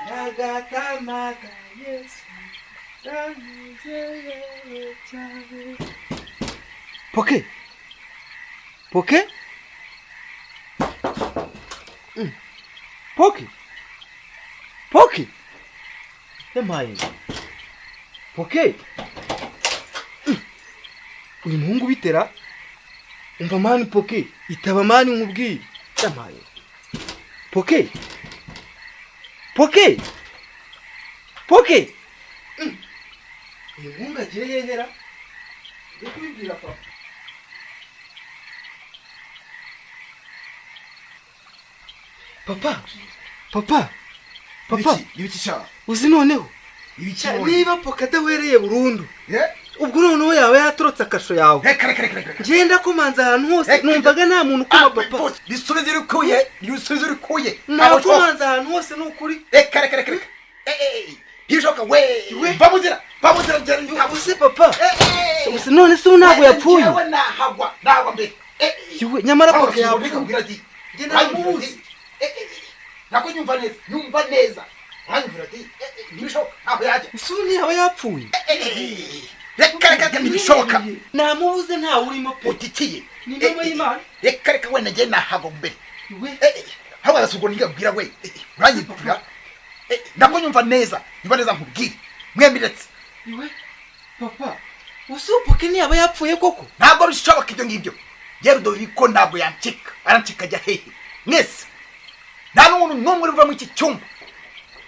Ndagatamaga Yesu ndanezerewe cyane. Poke poke. Poke poke, yampaye poke. Uyu muhungu bitera umva man. Poke, itaba man, nkubwiye. Yampaye poke poke poke. Uyu muhungu agiye yehera ndi kubibwira papa. Papa, papa, papa! Ibiki sha? Uzi noneho Ibiki? niba poke adahwereye burundu, Ye? ubwo noneho yaba yatorotse akasho yawe. Reka, reka, reka, reka. Ngenda komanza ahantu hose, Reka. numvaga nta muntu ukoma, papa. Bisubize urikuye, bisubize urikuye. Nakomanza ahantu hose, ni ukuri. Reka, reka, reka, reka. Eh eh, ntibishoboka we. We. Va muzira, va muzira, ngera. Uzi papa, Eh eh. uzi none se ubu ntabwo yapfuye? Njyewe nahagwa, nahagwa mbere. Eh eh. Yewe, nyamara poke yapfuye. yapfuye. Mbwira ati. Njye ntamuzi. Eh eh. Nako nyumva neza, nyumva neza. Uranyumvira ati eh eh, ntibishoboka, ntabwo yajya. Ese ubu ntiyaba yapfuye? Eh eh. Reka, reka, reka, ntibishoboka. Namubuze, ntawe urimo pe. Utitiye. Ni inama y'Imana. Reka, reka, wenda njye nahagwa mbere. We. Haba arasubwo nigabwira we. Uranyumvira. Nako nyumva neza, nyumva neza nkubwire. Mwembi ndetse. Iwe papa, uzi ubu poke ntiyaba yapfuye koko? Ntabwo bishoboka ibyo ngibyo. Yewe, Rudoviko ntabwo yancika. Arancika ajya hehe? Mwese nta n'umuntu n'umwe uri buva muri iki cyumba.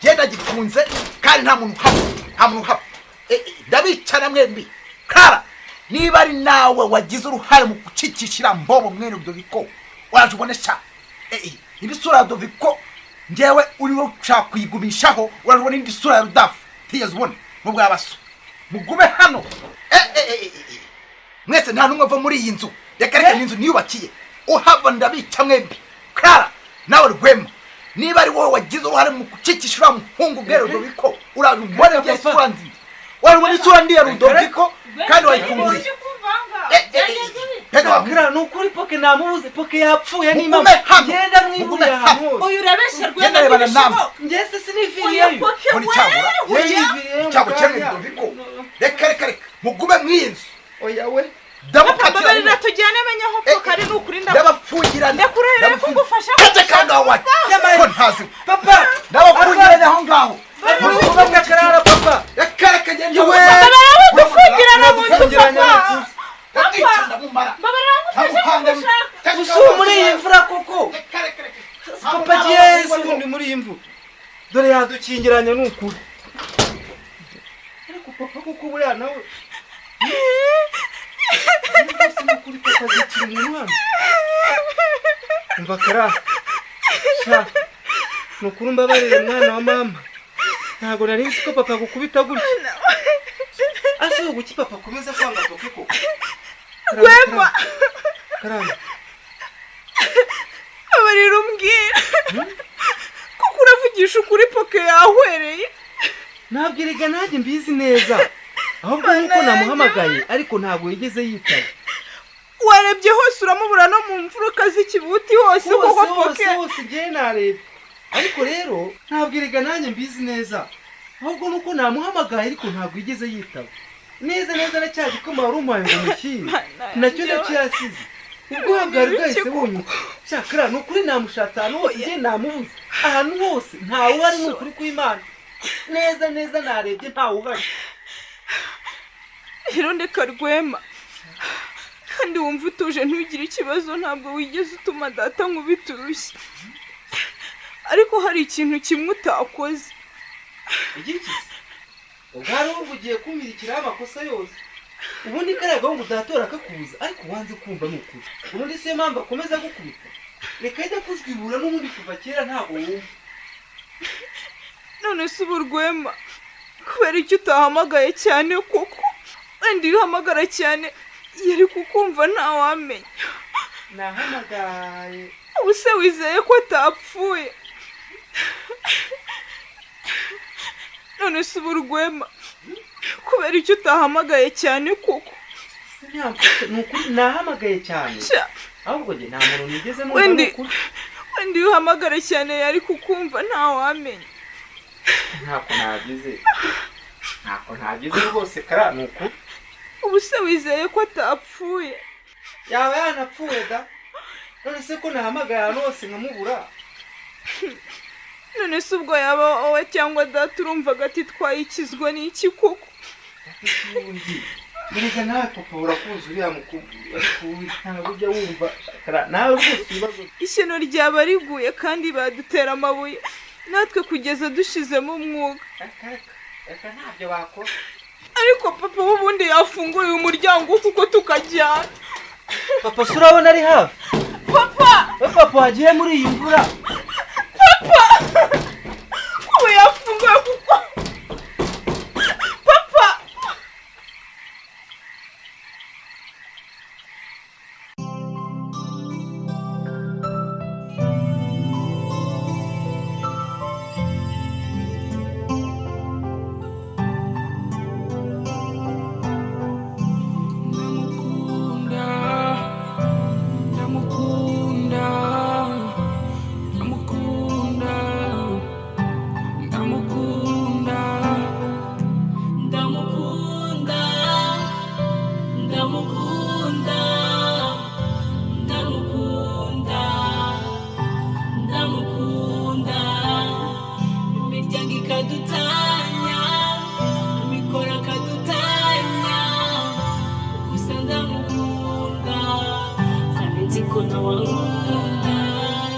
Genda gifunze kandi nta muntu uhaba, nta muntu uhaba. Ndabicara mwembi. Kara, niba ari nawe wagize uruhare mu gucikishira mbobo mwene Rudoviko, uraje ubone sha. Indi sura ya Rudoviko njyewe uriho ushaka kuyigumishaho, uraje ubone indi sura ya Rudafu tigeze ubona nubwo yabaso. Mugume hano. Mwese nta n'umwe ava muri iyi nzu. Reka, reka, ni inzu niyubakiye. Uhava ndabica mwembi. Kara, nawe Rwema, niba ari wowe wagize uruhare mu gucikisha uriya muhungu bwere Rudoviko, uraje ubone Papa. isura nziza, uraje ubone isura ndi ya Rudoviko kandi wayifunguriye. Mbega wa Kara, ni ukuri poke namubuze, poke yapfuye. Mugume Nimba hano. ngenda Mugume mwiburiye ahantu hano. hose. Uyu urabeshya Rwema. Genda rebana namwe. Ntibishoboka. Njye se Uyu siniviriyeyo. poke Mbona icyabura? we, oya. Yiviriyeyo mu Icyago cyemwe kanya. Rudoviko. Reka, reka, reka, mugume mw'iyi nzu. Oya we. Ndamukatira. Mbabarira tujyane, menye aho poke ari, ni ukuri Ndabapfungirana. Ndakurahira ko ngufasha. Kajya kangaho wa ko ntazi. Papa. Ndabapfungirana aho ngaho. Papa, karara papa. Reka, reka, ngende. Yewe. Mbabarira gufungirana mu nzu, Gufungirana papa. mu nzu. Ndamwica, ndamumara. Mbabarira ngufashe kugushaka. Usu muri iyi mvura koko? Reka, reka, reka. Papa agiye se ubundi muri iyi mvura? Dore yadukingiranye, ni ukuri. Ariko papa koko buriya nawe rwose, ni ukuri papa azikira umuntu hano. Umva kara sha, ni ukuri mbabarire mwana wa mama, ntabwo nari nzi ko papa agukubita gutya. Ase ubu kuki papa akomeza kwanga poke koko? Rwema. Karamba. Mbabarira umbwira kuko uravugisha ukuri, poke yahwereye? Ntabwo erega nanjye mbizi neza, ahubwo nuko namuhamagaye ariko ntabwo yigeze yitaba. Warebye hose uramubura, no mu mfuruka z'ikibuti hose koko? Hose. Poke. Hose hose ngewe narebye, ariko rero ntabwo erega nanjye mbizi neza, ahubwo nuko namuhamagaye ariko ntabwo yigeze yitaba. Neza neza na cya gikoma wari umuhaye ngo mushyire Mana nacyo yanjye. ndacyasize, ubwoba bwari bwahise Ibiki koko? bunyuka. Cyakora ni ukuri namushatse ahantu hose, ngewe namubuze ahantu hose, ntawe uhari, ni ukuri kw'Imana. Neza neza narebye, ntawe uhari. Rero ndeka Rwema, kandi wumva utuje, ntugire ikibazo. Ntabwo wigeze utuma data nkubita urushyi, ariko hari ikintu kimwe utakoze. Igiki? Ubwo hari ubwo ugiye kumirikiraho amakosa yose. Ubundi kariya gahungu udatora kakuza, ariko wanze kumva, ni ukuri. Ubundi siyo mpamvu akomeza gukubita. Reka ajya kujwibura, n'ubundi kuva kera ntabwo wumva. None se ubu Rwema, kubera icyo utahamagaye cyane koko? Wenda iyo uhamagara cyane yari kukumva, ntawamenya. Nahamagaye. Ubu se wizeye ko atapfuye? None se ubu Rwema, kubera icyo utahamagaye cyane koko? Ni ukuri nahamagaye cyane. Sha, ahubwo njye nta muntu nigeze numva. Wendi. Ni ukuri. Wenda iyo uhamagara cyane yari kukumva, ntawamenya. Ntako nagize, ntako ntagize rwose Kara, ni ukuri. Ubu se wizeye ko atapfuye? Yaba yanapfuye da. None se ko nahamagaye ahantu hose nkamubura? None se ubwo yaba wowe cyangwa data urumva agati twayikizwa n'iki koko? Erega nawe papa urakuzi uriya mukuru, ntabwo ujya wumva Kara, nawe rwose ibibazo. Ishyano ryaba riguye kandi badutera amabuye natwe kugeza dushizemo umwuka. Reka ntabyo bakora. Ariko papa w'ubundi yafunguye umuryango kuko tukajyana. Papa se urabona ari hafi? Papa! We papa wagiye muri iyi mvura? Papa! Ubu yafunguye kuko papa. Ndamukunda, ndamukunda, ndamukunda, ndamukunda, Ndamukunda, ndamukunda, ndamukunda, ndamukunda. Imiryango ikadutanya, imikoro akadutanya, gusa ndamukunda. Kandi nzi ko nawe.